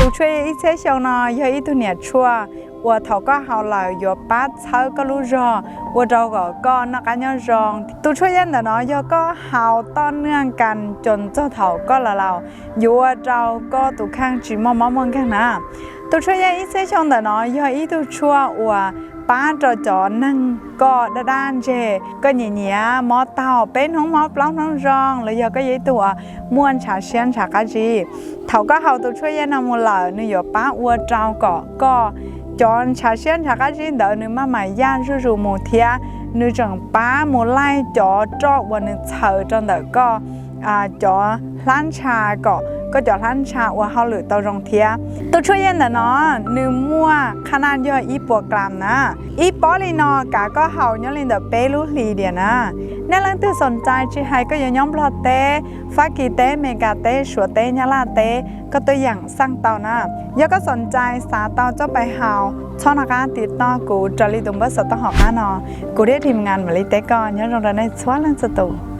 Tus tshuaj yaj ib txhiab xyoo no yog ib tug niam tshuaj uas thaum koj haus lawm yuav pab txhawb koj lub zog ua rau kom koj noj qab nyob zoo. Tus tshuaj yaj ntawm no yog koj haus toj naj kas cos txog thaum koj laus laus, yuav ua rau koj tus kheej tsis muaj mob muaj nkeeg na. Tus tshuaj yaj ib txhiab xyoo ntawm no yog ib tug tshuaj uas pab rau cov neeg koj daj daj ntseg, koj nyiam nyiam mob taug peb hnub mob plaub hnub zoo, los yog koj yog ib tug uas muaj ntshav siab ntshav qab zib. Thaum koj haus tus tshuaj yaj no mus lawm nws yuav pab ua rau kom koj cov ntshav siab ntshav qab zib ntawd nws maj mam yaj zuj zus mus thiab nws tseem pab mus laij cov roj uas nws txhaws rau ntawm koj cov hlab ntsha kom koj cov hlab ntsha ua hauj lwm tau zoo thiab. Tus tshuaj yaj ntawm no nws muaj qhab naj yog ib puas klas na. Ib pob li no kav koj haus nyob li ntawm peb lub hlis diam na. Nej leej twg xoom cai tsis hais koj yuav nyob Nplog teb, Fab Kis teb, Mes Kas teb, Suav teb, Nyab Laj teb, koj tuaj yeem xaj tau na. Yog koj xoom cai xav tau txoj pais haus txhob nco qab tiv toj kuv raws li tus npawb xov tooj hauv qab no, kuv thiab team ngas mam li teb koj. Nyob zoo rau nej txhua leej txhua tus.